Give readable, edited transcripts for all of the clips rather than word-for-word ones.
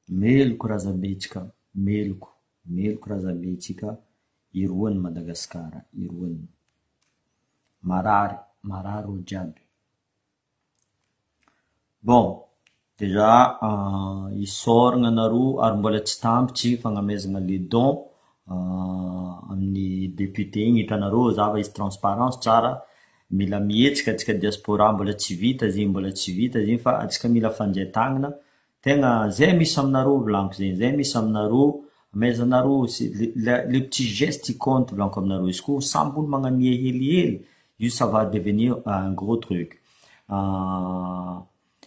Meloko razambetsika, meloko, meloko razambetsika iroany Madagasikara iroany. Marary, marary olo jiaby. Bon, déjà isaoragna anareo ary mbola tsy tampitry fagnamezagna le don amin'ny député igny, hitanareo zava izy transparence tsara, mila mihetsika antsika diaspora mbola tsy vita zegny, mbola tsy vita zegny fa antsika mila fandray tagnana, tegna zay misy aminareo volaniko zegny, zay misy aminareo, amaizanareo le le petit geste il compte volaniko aminareo, izy koa samby olo magnamia helihely io ça va devenir un gros truc,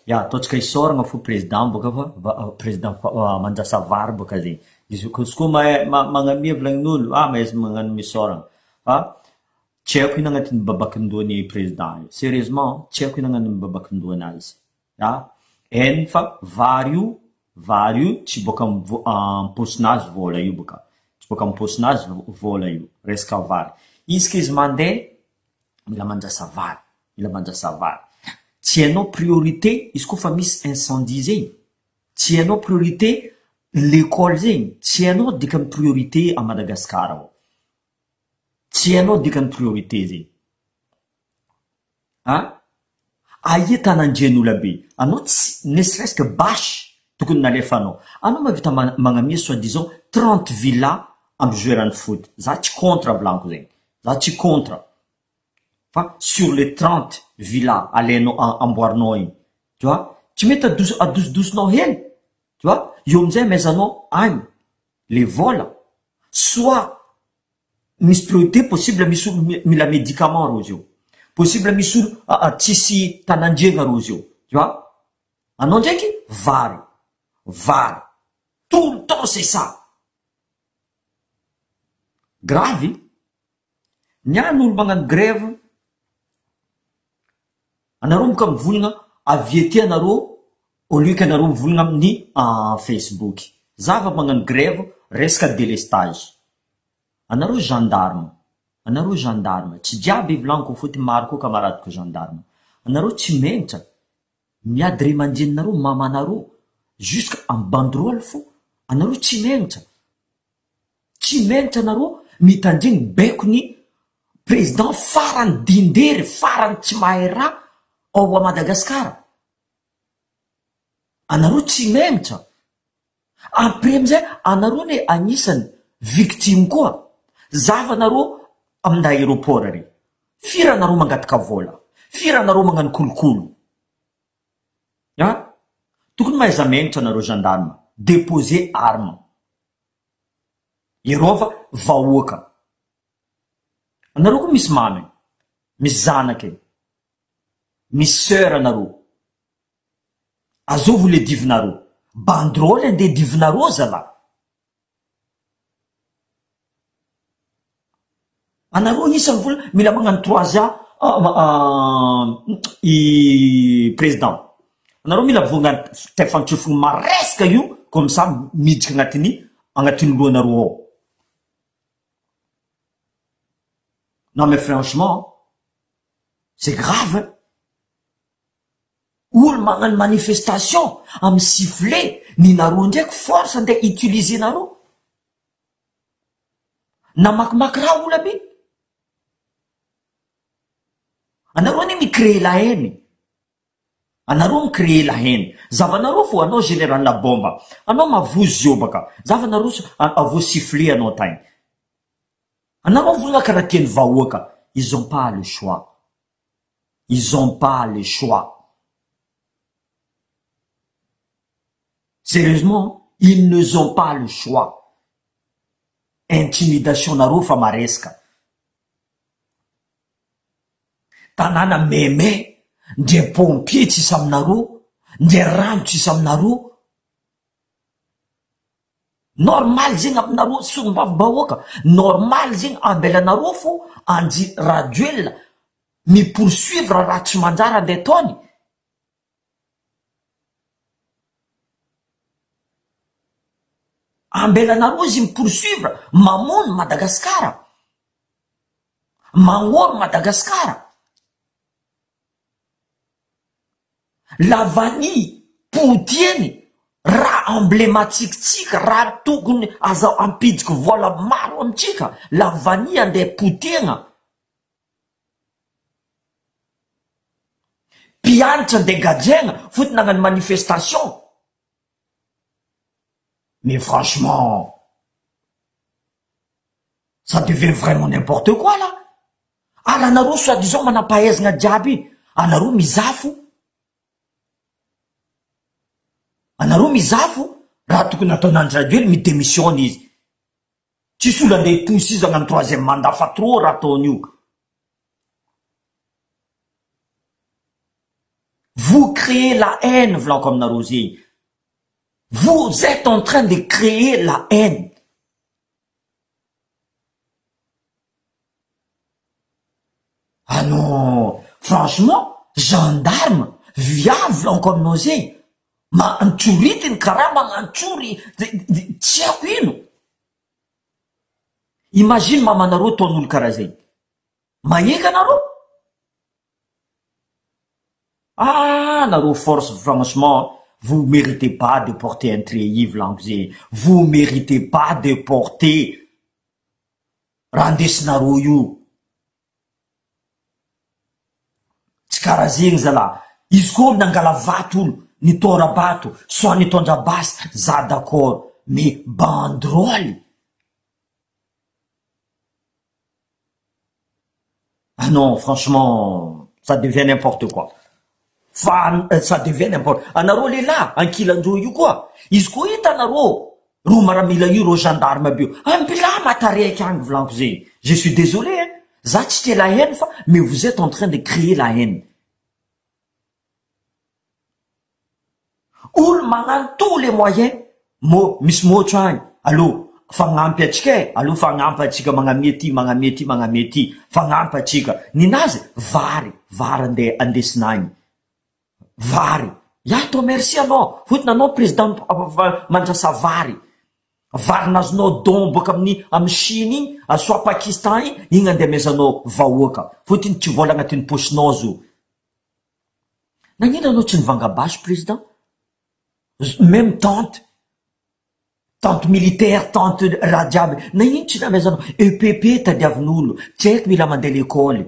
ya ataontsika isaoragna fo président bôka fa président mandrasa vary bôka zegny, izy izy koa mahay magnamia volagnin'olo ah mahaiza magnano misaoragna fa tsy haiko ino agnatin'ny babakin-dohan'ny président io, sérieusement tsy haiko ino agnatin'ny babakin-dohanazy a, hainy fa vary io vary io tsy boaka am am-paosinazy vôla io bôka, tsy boaka am-paosinazy vôla io resaka vary, isaka izy mandeha mila mandrasa vary, mila mandrasa vary, tsy hainao priorité izy koa fa misy incendie zegny, tsy hainao priorité l'école zegny, tsy hainao dikany priorité à Madagascar ao, tsy hainao dikany priorité zegny an! Aia tanandrian'olo be, anao tsy ne serait-ce que bâche tokony nalefanao, anao mahavita magnamia soit disant 30 villas amy joueur ny foot, za tsy contre volaniko zegny, za tsy contre fa sur les 30 villas alainao amboarinao igny tu vois, tsy mety adoso adosodosonao hely tu vois, eo amizay amaizanao agny le vola soit misy priorité possible misy olo mila médicament rozy io, possible misy olo tsisy tanandriagna rozy io tu vois, anao ndraiky vary vary tout le temps c'est ça. Grave ny any olo magnano grève anareo boka mivolagna avy aty anareo au lieu que anareo mivolagna amin'ny facebook, za va magnano grève resaka délestage, anareo gendarme, anareo gendarme tsy jiaby volagniko fôtony maro koa camaradeko gendarme, anareo tsy menatra miady ray aman-dreninareo mamanareo jusque amy banderole fô anareo tsy menatra, tsy menatra anareo mitandregny baikony président farany dindery farany tsy mahay raha ao a Madagasikara, anareo tsy menatra, après amizay anareo anie agnisany victime koa, zavanareo amina aéroport reo, firy anareo mangataka vola, firy anareo magnano kolokolo, an, tokony mahaiza menatra anareo gendarme, deposer arme, ereo fa vahoaka, anareo koa misy mamy e, misy zanaka e, misy soeur anareo, azovy le divinareo, banderole andeha divinareo zalah. Anareo isan'ny vola mila magnano trois ans i président, anareo mila vonga tefantsofigny maresaka io comme ça miditra agnatin'ny agnatin'ny lohanareo ao. Non mais franchement c'est grave hein! Olo magnano manifestation amy sifflet ny nareo ndraiky force andeha utiliser nareo namakimaky raha olo aby anareo anie mi créer la haine anareo mi créer la haine zavanareo fo anao général bomba anao mavozo ziobaka zavanareo avoa sifflet anao tagny anareo volagna karaha tiany vahoaka ils ont pas le choix ils ont pas le choix sérieusement ils ne ont pas le choix intimidation nareo fa maresaka tanàna meme ndre pompier tsisy aminareo ndre rano tsisy aminareo Normal zegny aminareo solombavambahoaka, normal zegny ambelanareo fo Andry Rajoelina mi poursuivre raha tsy manjary andeha ataony. Ambelanareo izy mi poursuivre mamono Madagascar, magnoro Madagascar. La vanille podiany raha. Raha emblématique-tsika, raha tokony aza ampidiky vola maro amitsika, la vanille andeha potehina. Mpianatra andeha gadraina fotony nagnano manifestation. Mais franchement, ça devient vraiment n'importe quoi là. Ary anareo soi disant manam-pahaizana jiaby, anareo mizafo. Anareo mizafo, raha tokony ataon'i Andry Rajoelina mi-demissionne izy. Tsisy olo andeha hiposy izy hagnano troisième mandat fa trop raha ataony io. Vous créez la haine volaniko aminareo zegny. Vous êtes en train de créer la haine. Ah non, franchement, gendarme, viavy volaniko aminao zegny, ma-antsoritiny karaha magnantsory tsy haiko ino. Imagine mamanareo ataon'olo karaha zegny. Maheka anareo? Ah nareo force franchement vous meritez pas de porter un treillis volaniko zegny, vous meritez pas de porter raha andesinareo io. Tsy karaha zegny zalah, izy koa nangala vato olo, nitôra-bato, soit nitondra basy, za d'accord, mais banderole? Ah non franchement ça devient n'importe quoi fa ça devient n'importe anareo lehilahy ankilandreo io koa izy koa hitanareo reo maramila io reo gendarme aby io ambilama tarehiko agny volaniko zegny je suis désolé hein za tsy tia la haine fa mais vous etes en train de créer la haine Olo magnano tous les moyens mô misy môtro agny allo fagnampy atsika e allo fagnampy atsika magnamia ty magnamia ty magnamia ty fagnampy atsika ninazy vary vary andeha andesina agny vary ya atao merci anao fotony anao président mandrasa vary vary nazonao don boaka amin'ny amin'ny chine igny soit pakistan igny igny andeha amezanao vahoaka fotony tsy vôla agnatin'ny paosinao zo. Nagnino anao tsy nivanga basy président? Même tente, tente militaire, tente raha jiaby, nagnino tsy namezanao? EPP tadiavin'olo, tsy haiko mila mandeha lekôly.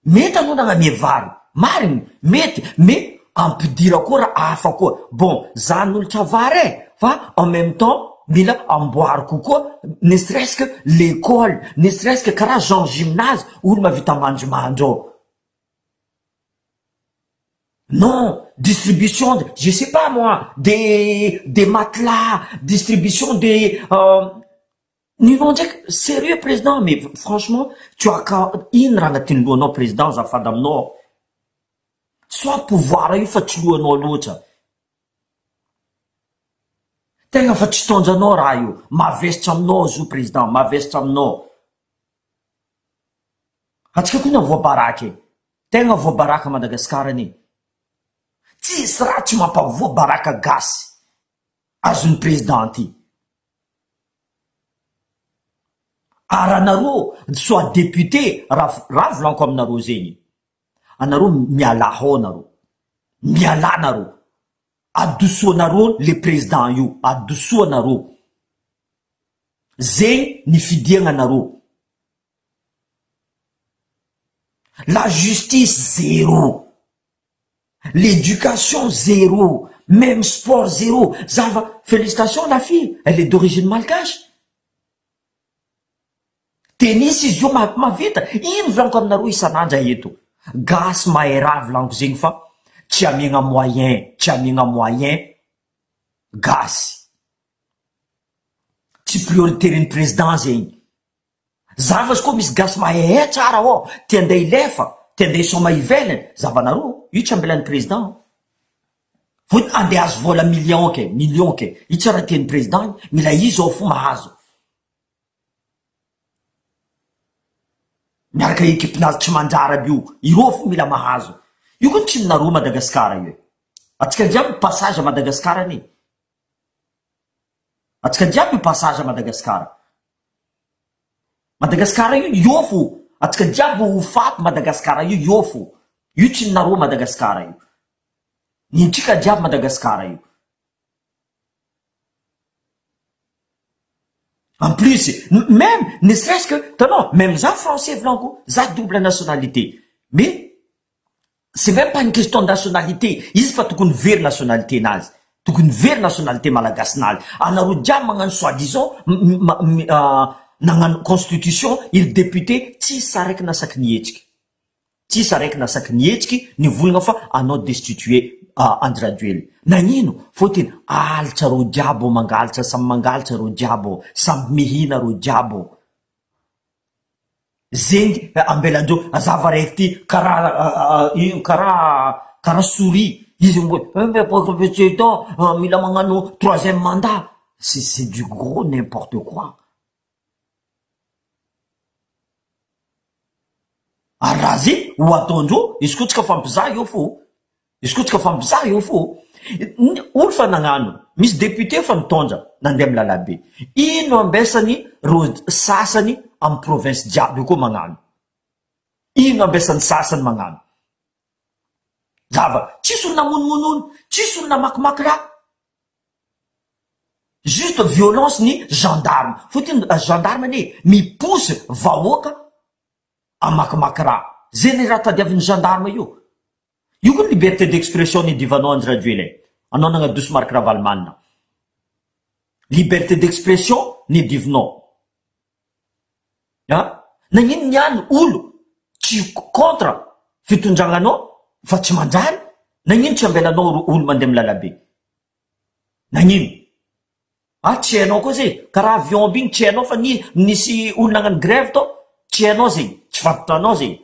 Mety anao nagnamia vary, marigny, mety, mais ampidira koa raha hafa koa, bon za hanolotra vary e, fa en même temps mila amboariko koa ne serait ce que l'école, ne serait ce que karaha genre gymnase, olo mahavita mandrimandry ao. Non, distribution de, je sais pas moi, des des matelas, distribution des Ninao ndraiky sérieux président mais franchement tu as ka ino raha agnatin'ny lohanao président azafady aminao soit pouvoir io fa tsy lohanao loatra tegna fa tsy tonjanao raha io mavesatra aminao zo président mavesatra aminao atsika koa na voabaraka e tegna voabaraka Madagascar anie tsisy raha tsy mampavoa baraka gasy azon'ny président ty Ary anareo soit député raha raha volaniko aminareo zegny, anareo mialà ao nareo, mialà nareo, adosoanareo le président io, adosoanareo, zegny nifidiagna anareo, la justice zéro. L'éducation zéro, même sport zéro, zava, félicitations la fille, elle est d'origine malgache, tennis izy io mahavita, ino volaniko aminareo isan'andra eto, gasy mahay raha volaniko zegny fa tsy amiagna moyen, tsy amiagna moyen gasy, tsy priorité-n'ny président zegny. Zava koa misy gasy mahehe tsara ao te andeha hilefa te andeha hisôma ivelany zavanareo io tsy ambelan'ny président fotony andeha azo vola million ke million ke io tsy raha tian'ny président mila izy ao fo mahazo miaraka equipe-nazy tsy manjary aby io ireo fo mila mahazo io koa tsy ninareo Madagascar io e atsika jiaby passage à Madagascar anie atsika jiaby io passage à Madagascar Madagascar io io fo atsika jiaby ho faty Madagascar io io fo io tsy ninareo Madagascar io. Nintsika jiaby Madagascar io. En plus, même ne serait-ce que, hitanao, même za français volaniko, za double nationalité, mais c'est même pas une question de nationalité, izy fa tokony very nationalité-nazy, tokony very nationalité malagasy-nazy, anareo jiaby magnano soit disant nagnano constitution, iry député tsisy araiky nasaky nihetsiky. Tsisy araiky nasaky nihetsiky nivolagna fa anao destituer Andry Rajoelina. Nagnino? Fôtiny alitra reo jiaby ô mangalatra samy mangalatra reo jiaby ô, samby mihina reo jiaby ô. Zegny ambelandreo zava raiky ty karaha ino karaha karaha souris izy mbo président mila magnano troisième mandat, c'est c'est du gros n'importe quoi. Ary raha ze ho ataondreo, izy koa tsika fampizaha eo fo, izy koa tsika fampizaha eo fo, olo fa nagnano, misy député fa nitondra nandeha amy lalabe, ino ambesany reo sasany amy province jiaby io koa magnano, ino ambesany sasany magnano, zava, tsisy olo namonomono olo, tsisy olo namakimaky raha. Juste violence ny gendarme fotony gendarme anie mi-pousse vahoaka hamakimaky raha, zay le raha tadiavin'ny gendarme io, io koa liberté d'expression nidivanao Andry Rajoelina e, anao nagnadoso Marc Ravalomanana, liberté d'expression nidivinao a, nagnino niany olo tsy contre fitondragnanao fa tsy manjary, nagnino tsy ambelanao olo mandeha amy lalabe. Nagnino? Ah tsy hainao koa zay, karaha avion by igny tsy hainao fa ni nisy olo nagnano grève tao, tsy hainao zegny, tsy fantanao zegny.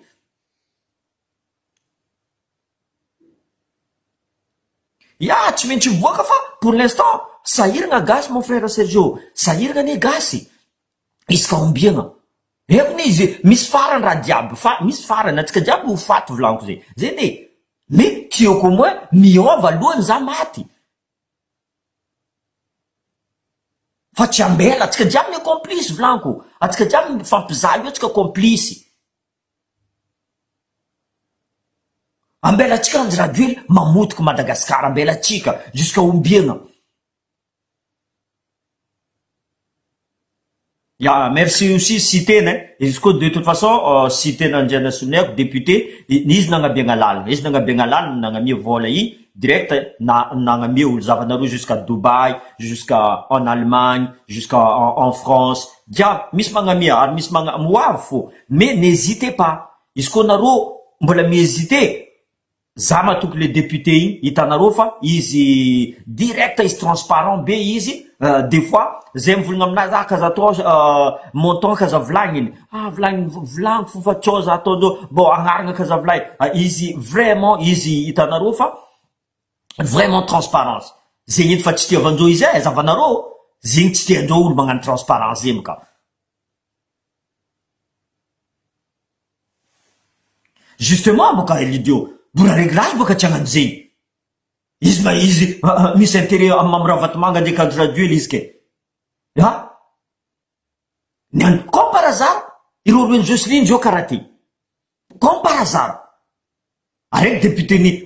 Ya tsy maintsy mivoaka fa pour l'instant sahiragna gasy mon frère Sergio, sahiragna anie gasy, isaka ombiagna, haiko anie izy misy farany raha jiaby fa misy farany antsika jiaby ho faty volaniko zay, zay anie Mais tiako au moins miôva alohany za maty. Fa tsy ambela, atsika jiaby ny complice volaniko, atsika jiaby mifampizaha io atsika complice. Ambela-tsika Andry Rajoely mamotiky Madagascar, ambela-tsika jusqu'à ombiagna. Ya merci aussi Siteny eh, izy koa de toute façon Siteny Andrianasoloniaiko député, izy nagnabiagna lalina, izy nagnabiagna lalina nagnamia vola i direct na nagnamia olo zavanareo jusqu'à Dubaï, jusqu'à en Allemagne, jusqu'à en France, jiaby misy magnamia ary misy magna ho avy fô mais n'hésitez pas, izy koa nareo mbola mi-hésiter Za matoky le député iny, hitanareo fa izy direct izy transparent be izy, des fois zay mivolagna aminazy ah k'aza atao montant k'aza volagniny, ah volagniny volagniko fo fa tsao za ataondreo, bon agnarana k'aza volagny, izy vraiment izy hitanareo fa vraiment transparence, zegny edy fa tsy tiavandreo izy eh, zavanareo, zegny tsy tiandreo olo magnano transparence zegny ka. Justement boka Elidio, mbola réglage boka tsy hagnano zegny. Izy ma izy misy intérêt am Mamy Ravatomanga ndraiky Andry Rajoelina izy ke. Ah! Ny any comme par hasard ireo roen'i Jocelyne zao karaha ty. Comme par hasard. Araiky député ny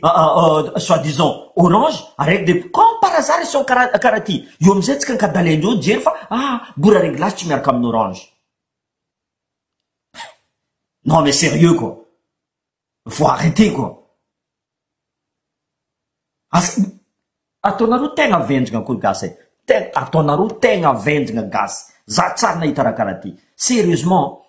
soit disant orange, araiky de comme par hasard ils sont karaha karaha ty. Eo amizay tsika ankadalaindreo nijery fa ah mbola réglage tsy miaraka amin'ny orange. Non mais sérieux quoi! Faut arrêter quoi! Asa ataonareo tegna vendragna koa gasy e! Tegna ataonareo tegna vendragna gasy! Za tsary nahita raha karaha ty! Sérieusement!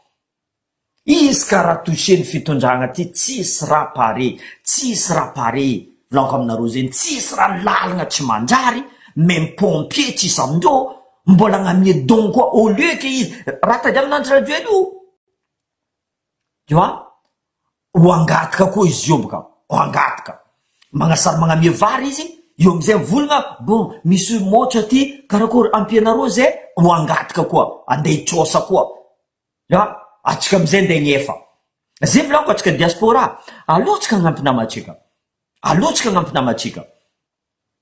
Izy karaha toucher ny fitondragna ty tsisy raha pare! Tsisy raha pare! Volaniko aminareo zegny tsisy raha lalagna tsy manjary même pompier tsisy amindreo Mbola agnamia don koa au lieu que izy raha tadiavina Andry Rajoelina io tu vois ho angataka koa izy io boka ho angataka magnasary magnamia vary izy eo amizay mivolagna bon misy môtra aty karakory ampianareo zay ho angataka koa andeha hitrôsa koa a atsika amizay ndeha hagnefa zay volaniko atsika diaspora aleo tsika hagnampy namantsika aleo tsika hagnampy namantsika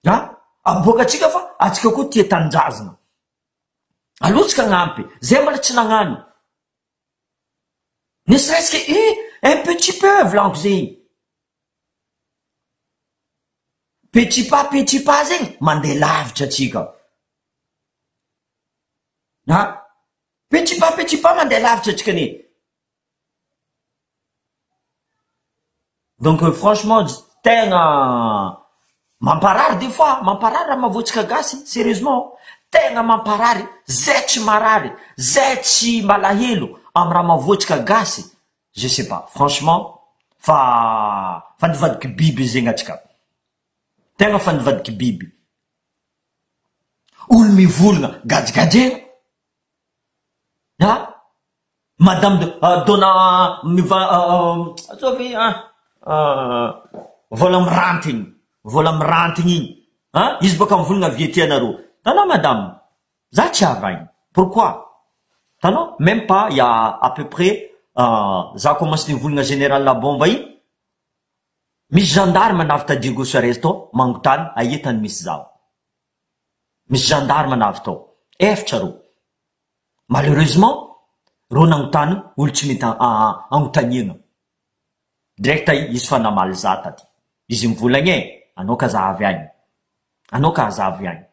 A! Aboaka antsika fa antsika koa tia tanindrazana. Aleo tsika hagnampy. Zay mbola tsy nagnano. Ne serait-ce que eh, un petit peu volaniko zegny. Petit pas petit pas zegny mandeha lavitra atsika. A! Petit pas petit pas mandeha lavitra atsika anie. Donc franchement tegna mamparary des fois, mamparary raha mahavoantsika gasy sérieusement, tegna mamparary, zay tsy marary, zay tsy malahelo amy raha mahavoantsika gasy, je sais pas franchement fa fa nivadiky biby zegny atsika, tegna fa nivadiky biby, olo mivolagna gadragadraina. Ah! Madame de Donna miva ataovy ah vola miranty igny, vola miranty igny ah izy bôka mivolagna avy aty anareo, tanao madame za tsy avy agny pourquoi? Tanao même pas il y a à peu près za commence nivolagna général Labomba igny misy gendarme navy ta Diego Suarez tao mangotany aia tany misy zaho. Misy gendarme navy tao. Efitra reo. Malheureusement, reo nagnontany olo tsy mety agnontaniagna. Direct izy fa namaly za taty. Izy mivolagna e, anao ka za avy agny. Anao ka za avy agny.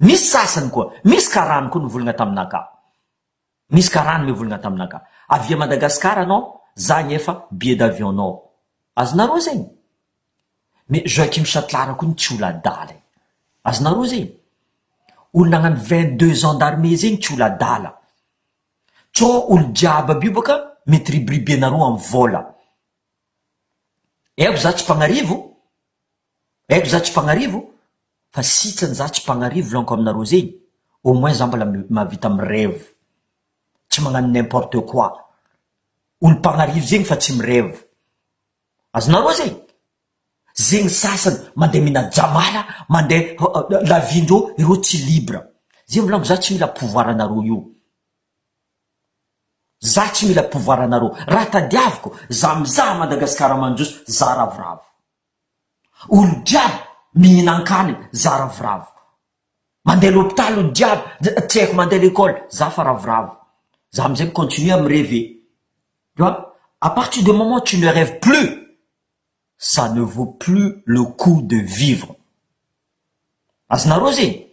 Misy sasany koa, misy karany koa nivolagna taminakahy. Misy karany mivolagna taminakahy. Avia Madagascar anao, za agnefa billet d'avion nao. Azonareo zegny? Mais Joachim Chatelard koa tsy olo adala e! Azonareo zegny? Olo nagnano 22 ans d'armée zegny tsy olo adala. Tsao olo jiaby aby io baka mety ribiribenareo am vola. Haiko za tsy mpagnarivo, haiko za tsy mpagnarivo, fa sitrany za tsy mpagnarivo volaniko aminareo zegny, au moins za mbola mahavita mi-rêve, tsy magnano n'importe quoi. Olo mpagnarivo zegny fa tsy mi-rêve. Azonareo zay? Zegny sasany mandeha mihina jamala, mandeha la vie ndreo ireo tsy libre. Zegny volaniko za tsy mila pouvoir anareo io. Za tsy mila pouvoir anareo. Raha tadiaviko za mizaha Madagascar mandroso za ravoravo. Olo jiaby mihinan-kaniny za ravoravo. Mandeha l'hôpital olo jiaby, tsy haiko mandeha l'école za fa ravoravo. Za amizay mi-continuer à mi-rever. Tu vois? À partir du moment tu ne rêves plus, ça ne vaut plus le coup de vivre. Azonareo zegny?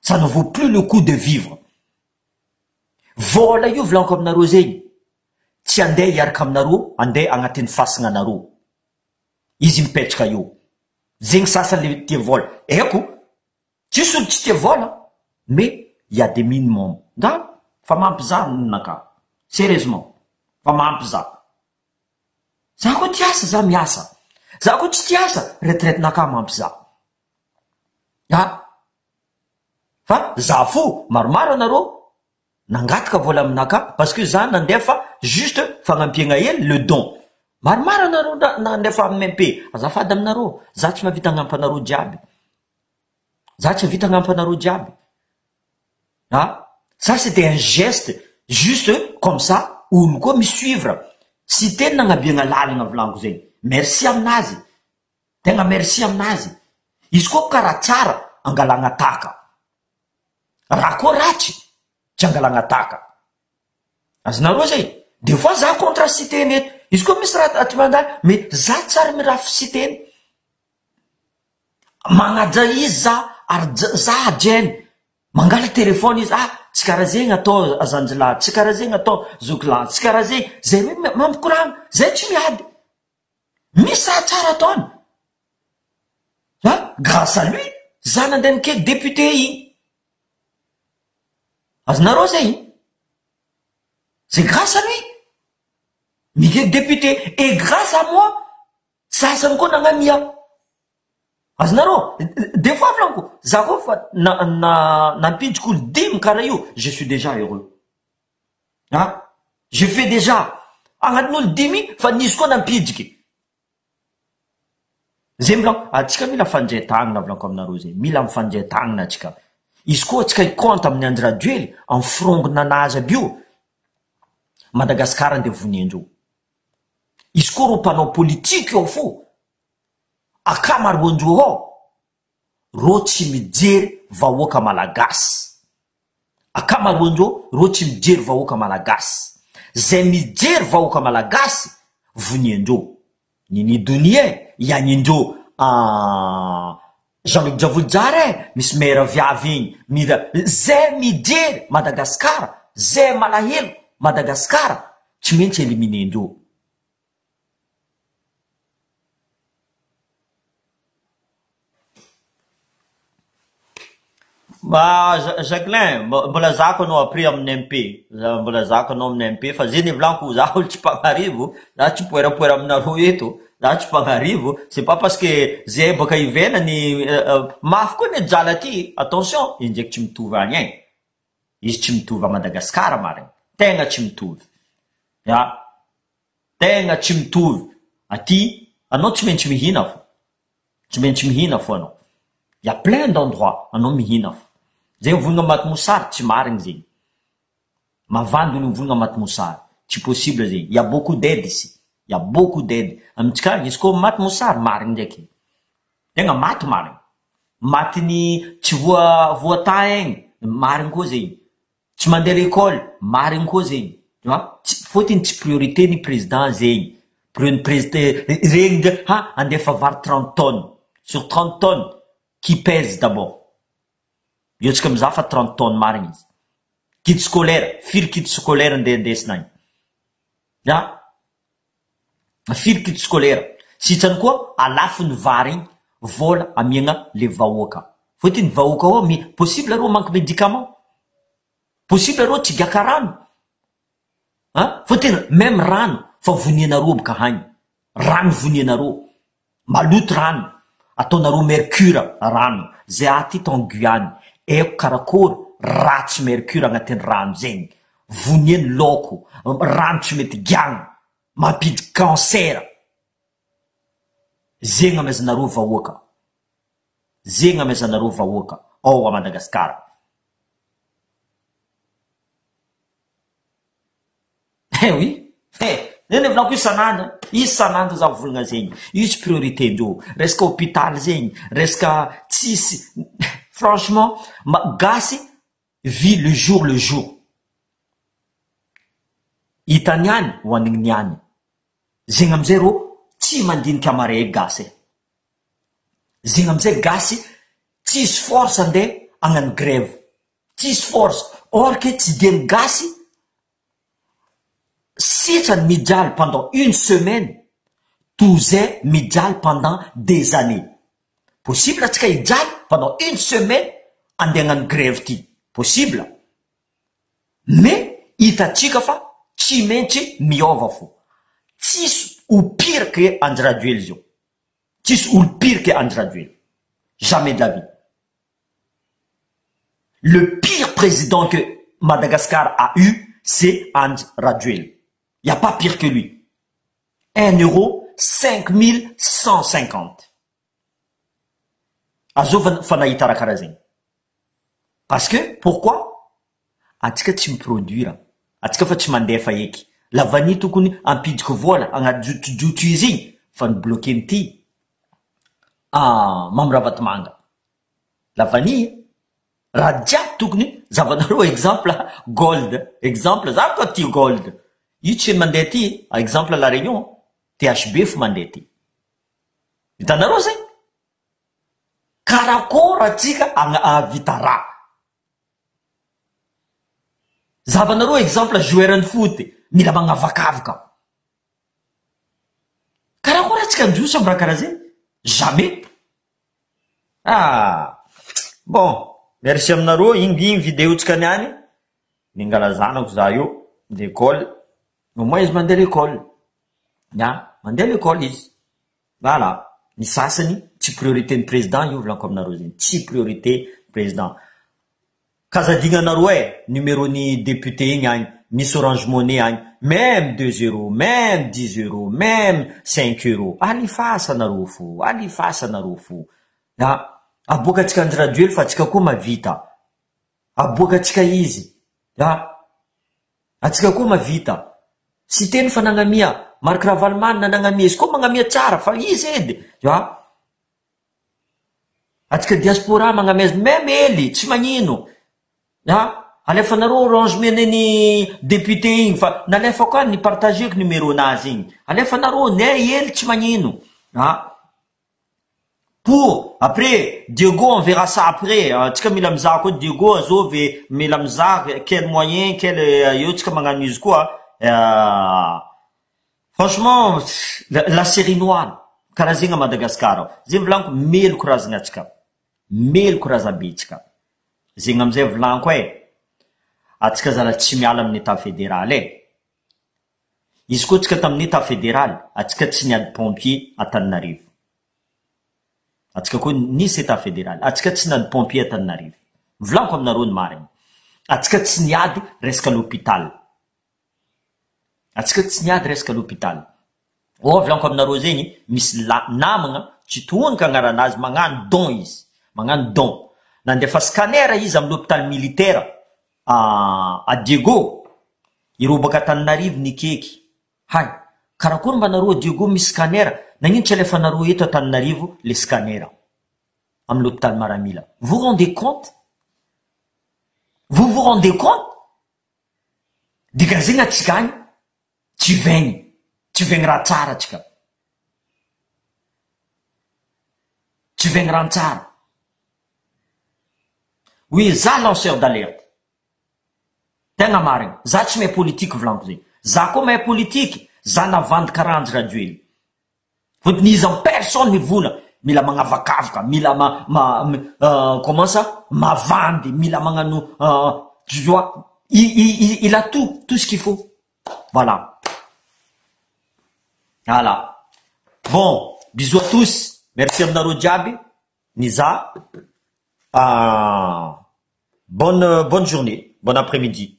Ça ne vaut plus le coup de vivre. Vola io volaniko aminareo zegny, tsy andeha hiaraka aminareo, andeha agnatin'ny fasagna anareo. Izy mipetraka eo. Zegny sasany le tia vola. Haiko, tsisy olo tsy tia vola, mais il y a des minimum. Nga fa mampizaha ninakahy. Sérieusement, fa mampizaha. Za koa tia asa, za miasa. Za koa tsy tia asa, retraite-nakahy mampizaha. Ah! Fa za fo, maromaro anareo nangataka vola aminakahy parce que za nandefa juste fagnampiagna hely le don. Maromaro anareo nandefa MMP, azafady aminareo, za tsy mahavita hagnampy anareo jiaby. Za tsy mahavita hagnampy anareo jiaby. Ah! Ça c'était un geste juste comme ça olo koa mi-suivre. Tsy teny nagnabiagna lalagna volaniko zegny. Merci aminazy. Tegna merci aminazy. Izy koa karaha tsara angalagna tahaka. Raha koa ratsy tsy angalagna tahaka. Azonareo zay? Des fois za contre Siteny eto. Izy koa misy raha tsy mandalo mais za tsary mirafy Siteny. Magnaja izy za ary za hajainy. Mangala téléphone izy, ah tsy karaha zegny atao zanjilahy, tsy karaha zegny atao zokilahy, tsy karaha zegny. Zay hoe mampikoragna, zay tsy miady. Misy raha tsara ataony fa grâce à lui za nandeha nikely député iny. Azonareo zay? C'est grâce à lui nikely député et grâce à moi sasany koa nagnamia. Azonareo? Des fois volaniko za koa fa na na nampidiko olo dimy karaha io je suis déjà heureux. Ah! Je fais déjà! Agnatin'olo dimy fa nisy koa nampidriky. Zay milan, atsika mila fandray tagnana volaniko aminareo zay, mila mifandray tagnana atsika. Izy koa atsika hi-compte amin'ny Andry Rajoely, amin'ny firongona anazy aby io, Madagascar andeha vonendreo. Izy koa reo mpanao politique ao fo, akamaroandreo ao, reo tsy mijery vahoaka malagasy. Akamaroandreo reo tsy mijery vahoaka malagasy. Zay mijery vahoaka malagasy voniandreo. Nini donia e, ianindreo. Jean Luc Djavojozara e, misy maire viavy igny, mila zay mijery Madagascar, zay malahelo Madagascar tsy maintsy éliminer-ndreo. Jacquelin, mbola zako anao après amin'ny MP, mbola zako anao amin'ny MP fa zay nivolaniko za olo tsy mpagnarivo, za tsy poerapoera aminareo eto, za tsy mpagnarivo, c'est pas parce que zay boaka ivelany mafy koa ny drala aty, attention, izy ndraiky tsy mitovy any ein, izy tsy mitovy à Madagascar marigny, tegna tsy mitovy, ya, tegna tsy mitovy, aty anao tsy maintsy mihina fô. Tsy maintsy mihina fo anao. Il y a plein d'endroits anao mihina fo. Zay mivolagna maty mosary tsy marigny zegny. Mavandy olo mivolagna maty mosary. Tsy possible zegny. Il y a beaucoup d'aide ici. Il y a beaucoup d'aide. Amintsika agny izy koa maty mosary marigny ndraiky. Tegna maty marigny. Matin'ny tsy voa voatahy aigny marigny koa zegny. Tsy mandeha l'école, marigny koa zegny, tu vois, tsy fôtony tsy priorité ny président zegny, pri- prezide regny ndray ha andefa vary 30 tonnes, sur 30 tonnes qui pèse d'abord, eo tsika mizaha fa 30 tonnes marigny izy, kit scolaire, firy kit scolaire ndeha andesina agny, ya, firy kit scolaire, sitrany koa alafo ny vary igny, vola amiagna le vahoaka, fôtony vahoaka ao mi- possible reo manque médicament, possible reo tsy giaka rano, an, fôtony meme rano fa vonianareo boka hagny, rano vonianareo, maloto rano, ataonareo mercure rano, zay aty tao Guyane, haiko karakôry ratsy mercure agnatin'ny rano zegny, voniany laoko, rano tsy mety giagna, mampiditry cancer, zegny amaizanareo vahoaka, zegny amaizanareo vahoaka ao a Madagascar. Eh oui, eh, zay le volako isan'andro, isan'andro za mivolagna zegny, io tsy priorité ndreo, resaka hôpital zegny, resaka tsisy, franchement ma- gasy vit le jour le jour, hita niany hohanigny niany, zegny amizay rô tsy mandinika mare gasy e, zegny amizay gasy tsisy force andeha hagnano grève, tsisy force, or que tsy de ny gasy Sitrany mijaly pendant une semaine toy zay mijaly pendant des années. Possible atsika hijaly pendant une semaine andeha hagnano grève ty, possible mais hitantsika fa tsy maintsy miova fo. Tsisy ho pire que Andry Rajoely zao, tsisy olo pire que Andry Rajoely, jamais de la vie. Le pire président que Madagascar a eu c'est Andry Rajoelina, y a pas pire que lui, un euro 5150 azova fa nahita raha karaha zegny, parce que pourquoi atsika tsy mi-produire, atsika fa tsy mandefa eky, la vanille tokony ampidiko vola agnajotojotro izy igny fa ni-bloquer-ny ty Mamy Ravatomanga. La vanille raha jiaby tokony zavanareo exemple gold exemple za koa tia gold io tsy mandeha aty exemple la réunion THB fo mandeha aty hitanareo zay karakôry atsika ahavita raha zavanareo exemple joueur ny foot mila magnavakavaka karakôry atsika androso am raha karaha zay jamais Ah! Bon, merci aminareo, iny iny vidéo tsika niany, mingala zanako za io, l'école, au moins izy mandeha l'école, ya, mandeha l'école izy, voilà, ny sasany tsy priorité ny président io volaniko aminareo zegny, tsy priorité président. K'aza adinanareo e, numéro ny député igny agny, misy orange money agny, meme deux euros, meme dix euros, meme cinq euros, alifasa nareo fo, alifasa nareo fo, a, aboakatsika Andry Rajoely fa atsika koa mavita, aboakatsika izy, a, atsika koa mavita, Siteny fa nagnamia, Marc Ravalomanana nagnamia, izy koa magnamia tsara fa izy edy, a. Atsika diaspora magnamaiza meme hely tsy magnino a! Alefanareo orange money ny député igny fa nalefako any ni-partageko numéro nazy igny, alefanareo ne hely tsy magnino a! Pour après Diego on verra ça après, tsika mila mizaha koa Diego azovy mila mizaha quel moyen quel eo tsika magnano izy koa franchement la série noire karaha zegny à Madagascar ao, zegny volaniko meloko razana atsika, meloko razabe tsika, zegny amizay volaniko e, atsika zala tsy miala amin'ny etat federal e. Izy koa tsika tamin'ny etat federal, atsika tsy niady pompier Antananarivo. Atsika koa nisy etat federal, atsika tsy niady pompier Antananarivo. Volaniko aminareo ny marina. Atsika tsy niady resaka l'hopital. Atsika tsy niady resaka l'hopital. Ô volaniko aminareo zegny, misy la namagna tsy tohonika agnaranazy magnano don izy, magnano don. Nandefa scanner izy amin'ny l'hopital militaire a Diego, ireo baka Antananarivo nikeky, hay karakory mba nareo a Diego misy scanner, nagnino tsy alefanareo eto Antananarivo le scanner am l'hopital maramila, vous rendez compte? Vous vous rendez compte? Dikan'izegny atsika agny tsy vaigny, tsy vaigny raha tsara atsika, tsy vaigny raha tsara. Oui za lanceur d'alerte, tegna marigny, za tsy mahay politique volaniko zegny, za koa mahay politique, za navandy karaha Andry Rajoelina, fôtony izy en personne mivola, mila magnavakavaka, mila ma ma comment ça mavandy, mila magnano tu vois, il il a tout, tout ce qu'il faut, voilà, voilà, bon bisous à tous, merci aminareo jiaby. Niza, bonne bonne journée, bon après midi.